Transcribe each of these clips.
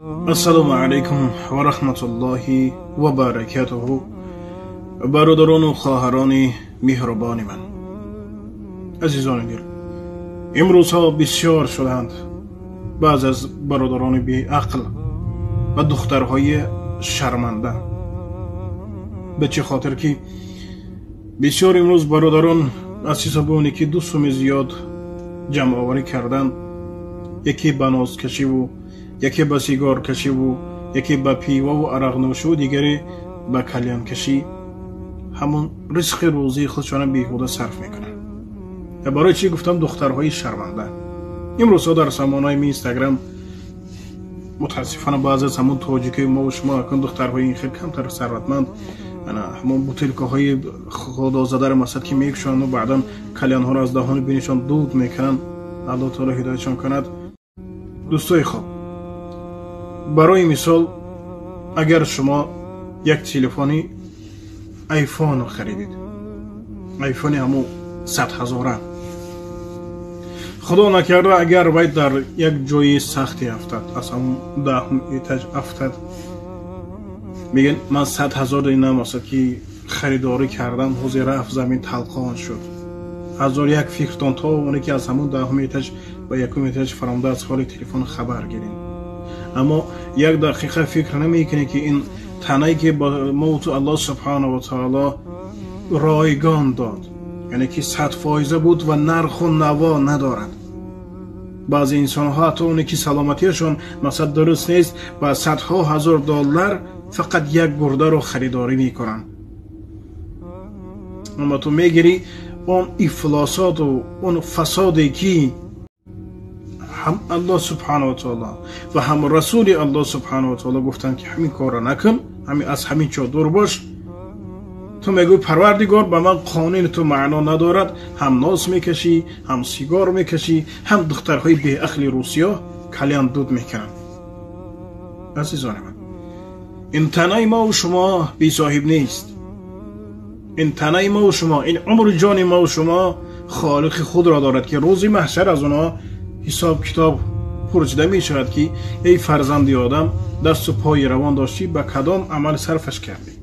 Ассалому алайкум ва раҳматуллоҳи ва баракатуҳу. Бародарону хоҳарони меҳрубони ман, азизони дил, имрӯзҳо бисёр шуданд баъзе аз бародарони беақл ва духтарҳои шарманда. Ба чӣ хотир ки бисёр имрӯз бародарон аз ҳисоби оне ки ду суми зиёд ҷамъоварӣ карданд, яке ба нозкашиву, яке ба сигоркашиву, яке ба пивову арақнӯшиву, дигаре ба калянкашӣ ҳамон ризқи рӯзии худшона беҳуда сарф мекунанд. Ва барои чӣ гуфтам духтарҳои шарманда? Имрӯзҳо дар самонаи Инстаграм мутаассифона баъзе аз ҳамон тоҷикои мову шумо акун духтарҳои ин хел камтар сарватманд ҳамон бутилкаҳои худозадаро масад ки мекушонду баъдан калянҳоро аз даҳони бинишон дуд мекунанд. Аллоҳ таоло ҳидоятшон кунад. Дӯстои хуб, барои мисол, агар шумо як телефони айфон харидед, айфони ҳамун 100 ҳазора, худо накарда агар вай дар як ҷои сахте афтад, аз ҳамун 10-ум этаж афтад, мегӯянд: «Ман 100 ҳазор намасад ки харидорӣ кардам, ҳозир рафт замин, талқон шуд». Ҳазор як фикртон то оне ки аз ҳамун 10-ум этаж ба якум этаж фаромда аз ҳоли телефон хабар гирем. Аммо як дақиқа фикр намекунед, ки ин танае ки ба мовту Аллоҳ субҳанаҳу ва таоло ройгон дод, яъне ки 100 фоиза буд ва нарху наво надорад. Баъзе инсонҳо ҳатто оне ки саломатиашон масалан дуруст нест, ба садҳо ҳазор доллар фақат як гурдаро харидорӣ мекунанд. Аммо ту мегирӣ он ифлосоту он фасоде ки ҳам Аллоҳ субҳанаҳу ва таоло ва ҳам Расули Аллоҳ субҳанаҳу ва таоло гуфтанд, ки ҳамин корро накун, аз ҳамин чо дур бош. Ту мегӯй: «Парвардигор, ба ман қонуни ту маъно надорад». Ҳам нос мекашӣ, ҳам сигор мекашӣ, ҳам духтарҳои беақли русиё кальян дуд мекунанд. Азизони ман, ин танаи мову шумо бесоҳиб нест. Ин танаи мову шумо, ин умру ҷони мову шумо холиқи худро дорад, ки рӯзи маҳшар аз онҳо ҳисоб китоб пурсида мешавад, ки эй фарзанди одам, дасту пои равон доштӣ, ба кадом амал сарфаш кардӣ?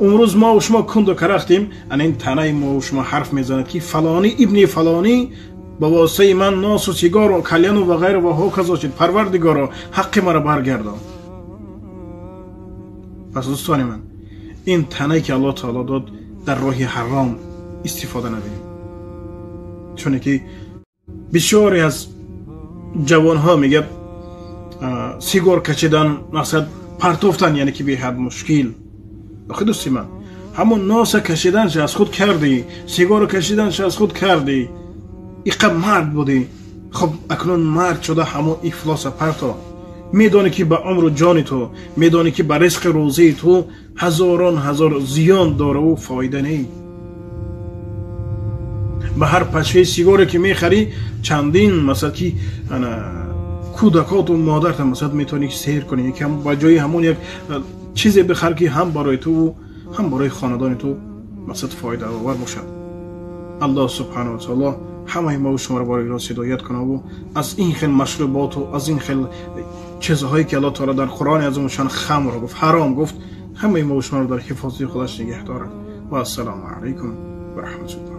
Умрӯз мову шумо кунду карахтем, ана ин танаи мову шумо ҳарф мезанад, ки фалонӣ ибни фалонӣ ба воситаи ман носу сигору кальяну ва ғайра ва ҳоказо шуд, Парвардигоро, ҳаққи маро баргардон. Пас, дӯстони ман, ин танае ки Аллоҳ таоло дод, дар роҳи ҳаром истифода набинем, чуне ки бисёре аз ҷавонҳо мегӯяд: сигор кашидан мақсад партофтан, яъне ки беҳад мушкил. Охи, дӯсти ман, ҳамон носа кашиданша аз худ кардӣ, сигорро кашиданша аз худ кардӣ, иқа мард будӣ. Хоб, акнун мард шуда ҳамон ифлоса парто. Медонӣ, ки ба умру ҷони ту, медонӣ, ки ба ризқи рӯзии ту ҳазорон ҳазор зиён дораву фоида не. Ба ҳар пачкаи сигоре ки мехарӣ, чандин масалан ки кӯдакоту модарта масалан метавонӣ сер кунӣ. Ба ҷои ҳамон як чизе бихар, ки ҳам барои туву ҳам барои хонадони ту мақсад фоидаовар бошад. Аллоҳ субҳанаҳу ва таоло ҳамаи мову шуморо барои рост ҳидоят кунаву аз ин хел машруботу аз ин хел чизҳое ки Аллоҳ таоло дар Қуръони азимушшон хамро гуфт, ҳаром гуфт, ҳамаи мову шуморо дар ҳифозати худаш нигаҳ дорад. Ва ассалому алайкум ва раҳматуллоҳ.